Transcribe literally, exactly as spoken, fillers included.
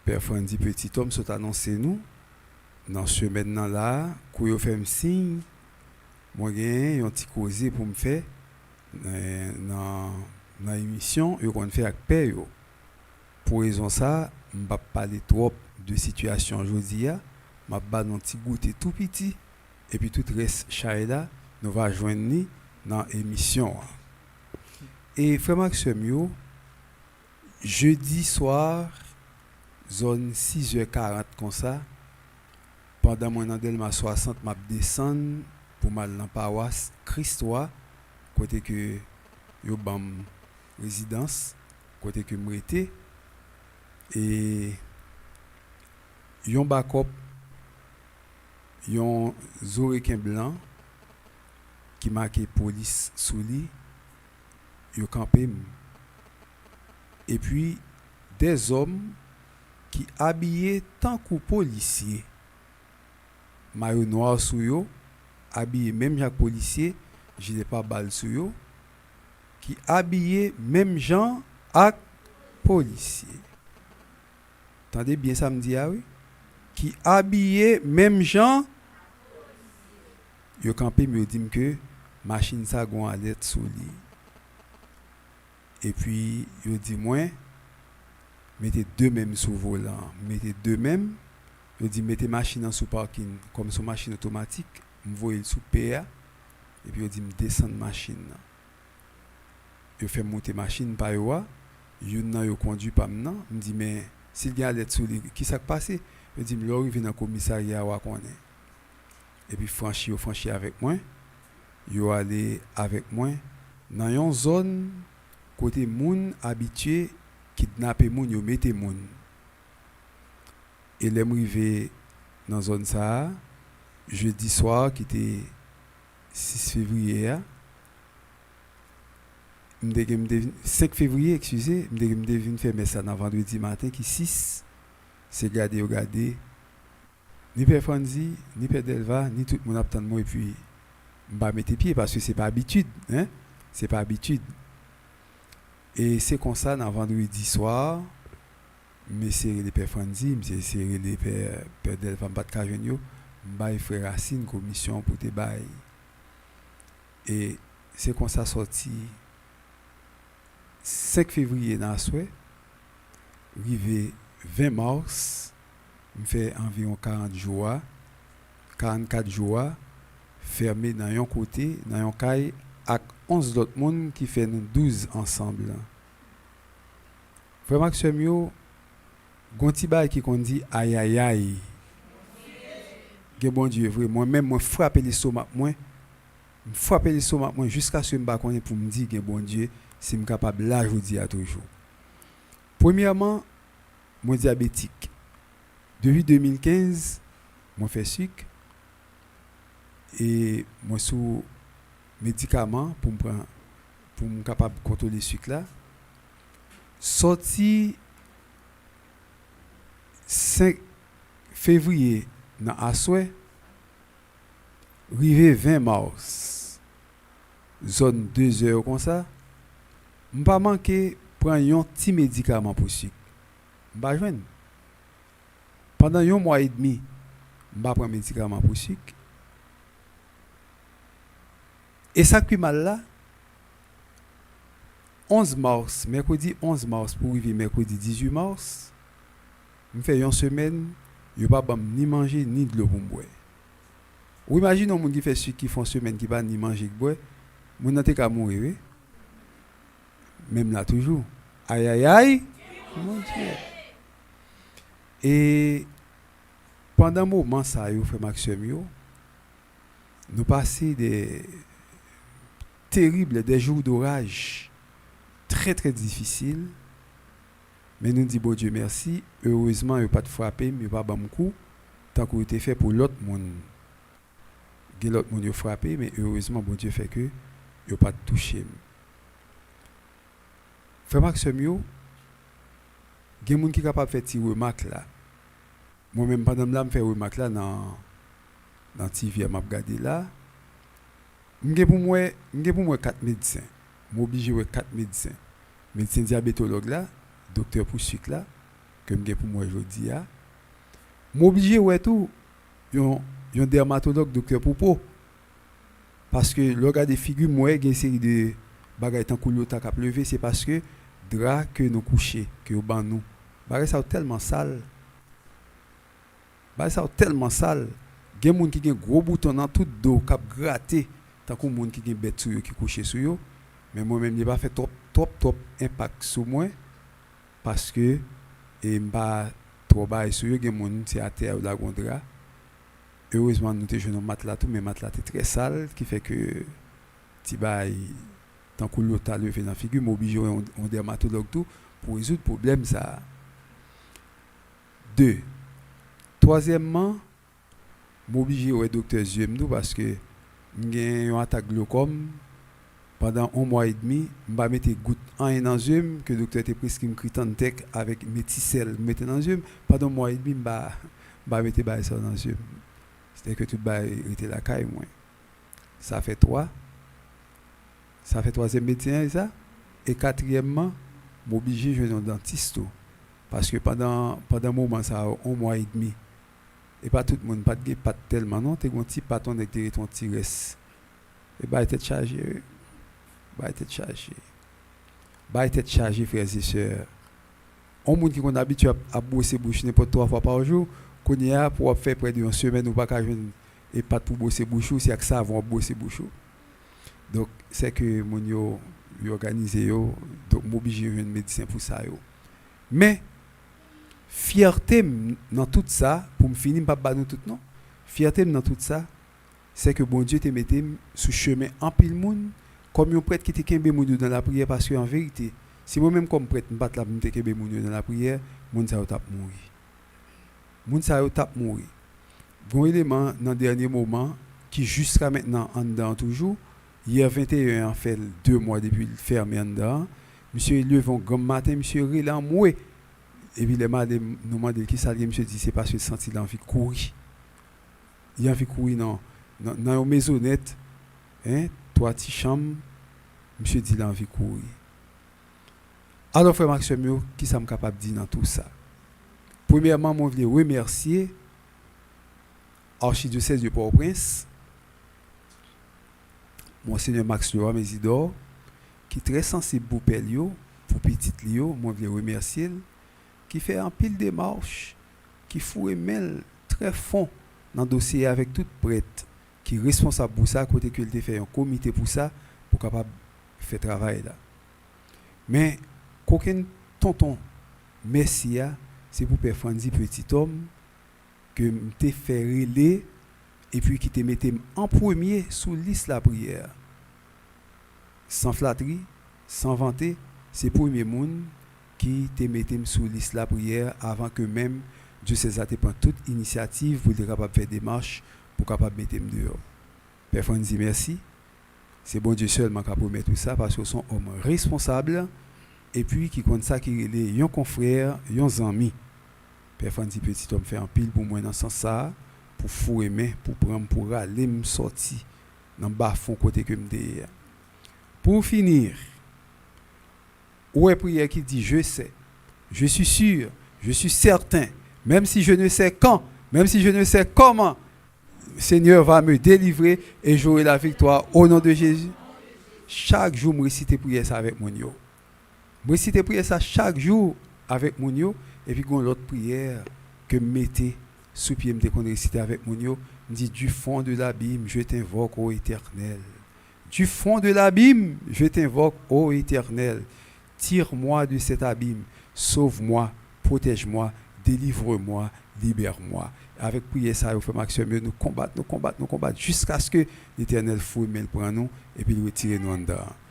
Pè Frandy Petit Homme sot anonse nou nan semèn nan la a, kou yo fè m siy, mwen genyen yon ti koze pou m fè nan, nan, nan emisyon yo konn fè ak pè yo. Pou rezon sa a, m p ap pale twòp de sitiyasyon jodi a, m ap ba nou yon ti goute tou piti, epi tout rès chay la, nou va jwenn li nan emisyon an. E frè m ak sè m yo, jedi swa, zòn sizè karant konsa, pandan mwen nan Dèlma swasant, m ap desann pou m al nan pawas Kris Wa, kote ke yo ban m rezidans, kote ke m rete. E yon bakòp, yon zo reken blan ki make polis sou li, yo kanpe m. Epi, dèzòm ki abiye tankou polisye, mayo nwa sou yo, abiye menm jan ak polisye, jilè pabal sou yo, ki abiye menm jan ak polisye. Tande byen sa m di a, wi. Ki abiye menm jan. Yo kanpe m, yo di m ke machin sa gon alèt sou li. Epi, yo di mwen, mete de men m sou volan an. M mete de men m, yo di m mete machin nan sou pakin. Kòm se yon machin otomatik, m voye l sou pè a, epi yo di m desann machin nan. Yo fè m moute machin pa yo a, youn nan yo kondui pa m nan. M di, "Men, si l gen alèt sou li, ki sa k pase?" Yo di m, "Lè w rive nan komisarya a, w a konnen." Epi franchi, yo franchi avèk mwen, yo ale avèk mwen nan yon zòn kote moun abitye kidnape moun, yo mete moun. E lè m rive nan zòn sa a, jedi swa ki te sis fevriye a, m te gen, m te vin, senk fevriye, eskize, m te gen, m te vin fè mès la nan vandredi maten ki sis, se gade yo gade, ni Pè Frandy, ni Pè Dèlva, ni tout moun ap tann mwen, epi m pa mete pye, paske se pa abitid, en, se pa abitid. E se konsa, nan vandredi swa, m eseye rele Pè Frandy, m eseye rele Pè, Pè Dèlva, m pa t ka jwenn yo. M bay Frè Racine komisyon pou te bay. E se konsa sòti senk fevriye nan aswè, rive ven mas, m fè anviwon karant jou a, karannkat jou a, fèmen nan yon kote, nan yon kay, ak onz lòt moun ki fè nou douz ansanm. Frè m ak sè m yo, gon ti bagay ki konn di ayayay. Gen Bondye vre. Mwen menm, mwen frape lestomak mwen. M frape lestomak mwen jiskaske m pa konnen pou m di gen Bondye, si m kapab la jodi a toujou. Premyèman, mwen dyabetik. Depi de mil kenz, mwen fè sik. E mwen sou medikaman pou m pran, pou m kapab kontwole sik la. Sòti senk fevriye nan aswè, rive ven mas, zòn de zè yo konsa, m pa manke pran yon ti medikaman pou sik. M pa jwenn. Pandan yon mwa edmi, m pa pran medikaman pou sik. E sa k pi mal la, onz mas, mèkredi onz mas pou rive mèkredi dizuit mas, m fè yon semèn, yo pa ban m ni manje, ni dlo pou m bwè. Ou imajine yon moun ki fè sik, ki fè yon semèn, ki pa ni manje, ki bwè, moun nan te ka mouri, wi. Men m la toujou. Ayayay! Mon Dieu! E pandan moman sa yo, frè m ak sè m yo, nou pase de terib, de jou doraj trè, trè difisil. Men nou di Bondye mèsi. Erezman, yo pa t frape m, yo pa ban m kou, tankou yo te fè pou lòt moun. Gen lòt moun yo frape, men erezman, Bondye fè ke yo pa t touche m. Frè m ak sè m yo, gen moun ki kapab fè ti remak la. Mwen menm, pandan m la, m fè remak la nan, nan ti vyè m ap gade la. M gen pou m wè, m gen pou m wè kat medsen. M oblije wè kat medsen. Medsen dyabetològ la, doktè pou sik la, ke m gen pou m wè jodi a. M oblije wè tou yon, yon dèmatològ, doktè pou po. Paske lè w gade figi m, w wè gen seri de bagay tankou lyota k ap leve, se paske dra ke nou kouche, ke yo ban nou, bagay sa yo tèlman sal. Bagay sa yo tèlman sal. Gen moun ki gen gwo bouton nan tout do k ap grate, tankou moun ki gen bèt sou yo, ki kouche sou yo. Men mwen menm, li pa fè twòp, twòp, twòp enpak sou mwen, paske, e, m pa twò bay sou yo. Gen moun, se atè yo lage yon dra. Erezman, nou te jwenn yon matla tou, men matla te trè sal, ki fè ke ti bay tankou lyota leve nan figi m, oblije wè yon, yon dèmatològ tou pou rezoud pwoblèm sa a. De. Twazyèmman, m oblije wè doktè zye m tou, paske m gen yon atak glokòm. Pandan yon mwa edmi, m pa mete gout anyen nan zye m, ke doktè te preskri m Critantec avèk Meticel, m mete nan zye m. Pandan yon mwa edmi, m pa, m pa mete bagay sa yo nan zye m. Sètadi ke tout bagay rete lakay mwen. Sa fè twa. Sa fè twazyèm medsen an, e sa. E katriyèmman, m oblije jwenn yon dantis tou. Paske pandan, pandan moman sa yo, yon mwa edmi, e pa tout moun, pa t gen pat tèlman non, te gen yon ti pat, yon nèg te rete yon ti rès. E bay tèt chaje, wi. Bay tèt chaje. Bay tèt chaje, frè e sè. Yon moun ki konn abitye ap, ap bwose bouch nenpòt twa fwa pa jou, kounye a, pou w ap fè prè de yon semèn, ou pa ka jwenn e pat pou bwose bouch ou, se ak savon w ap bwose bouch ou. Donk, sèke moun yo, yo òganize yo, donk, m oblije jwenn medsen pou sa yo. Men, fyète m nan tout sa, pou m fini, m p ap ba nou tout non. Fyète m nan tout sa, sèke Bondye te mete m sou chemen anpil moun, kòm yon prèt ki te kenbe moun yo nan lapriyè, paske an verite, si mwen menm kòm prèt, m pa t la pou m te kenbe moun yo nan lapriyè, moun sa yo t ap mouri. Moun sa yo t ap mouri. Gen yon eleman nan dènye moman ki jiska mentnan anndan an toujou. Yè venteyen an fè l de mwa depi l fèmen anndan an. Misye leve yon granm maten, misye rele anmwe. Epi lè madanm nou mande l kisa l gen, misye di se paske l santi l anvi kouri. Li anvi kouri nan, nan, nan yon mezonèt, en, twa ti chanm, misye di l anvi kouri. Alò, frè m ak sè m yo, kisa m kapab di nan tou sa? Premyèman, mwen vle remèsye Archidiocèse de Port-au-Prince, Monseigneur Max Leroy Mésidor, ki trè sansib pou pè l yo, pou pitit li yo, mwen vle remèsye l, ki fè anpil demach, ki foure men l trè fon nan dosye a avèk tout prèt ki responsab pou sa, kote ke l te fè yon komite pou sa, pou kapab fè travay la. Men, kokenn tonton mèsi a, se pou Pè Frandzy Petit Homme, ke m te fè rele, epi ki te mete m an premye sou lis lapriyè. San flatri, san vante, se premye moun ki te mete m sou lis lapriyè avan ke menm dyosèz la te pran tout inisyativ pou l te kapab fè demach pou kapab mete m deyò. Pè Frandzy, mèsi. Se Bondye sèlman k ap remèt ou sa, paske w se yon òm responsab, epi ki konn sa ki rele yon konfrè, yon zanmi. Pè Frandzy Petit Homme fè anpil pou mwen nan sans sa a, pou foure men, pou pran m, pou rale m sòti nan bafon kote ke m te ye a. Pou fini, ou wè priyè ki di, je sais, je suis sûr, je suis certain, même si je ne sais quand, même si je ne sais comment, Seigneur va me délivrer et j'aurai la victoire au nom de Jésus. Chak jou, m resite priyè sa avèk moun yo. M resite priyè sa chak jou avèk moun yo, epi gen yon lòt priyè ke m mete sou pye, m te konn resite avèk moun yo. M di, du fond de l'abîme, je t'invoque, ô Éternel. Du fond de l'abîme, je t'invoque, ô Éternel. Tire-moi de cet abîme, sauve-moi, protège-moi, délivre-moi, libère-moi. Avèk priyè sa yo, frè m ak sè m yo, nou konbat, nou konbat, nou konbat, jiskaske Letènèl foure men l pran nou, epi l retire nou anndan an.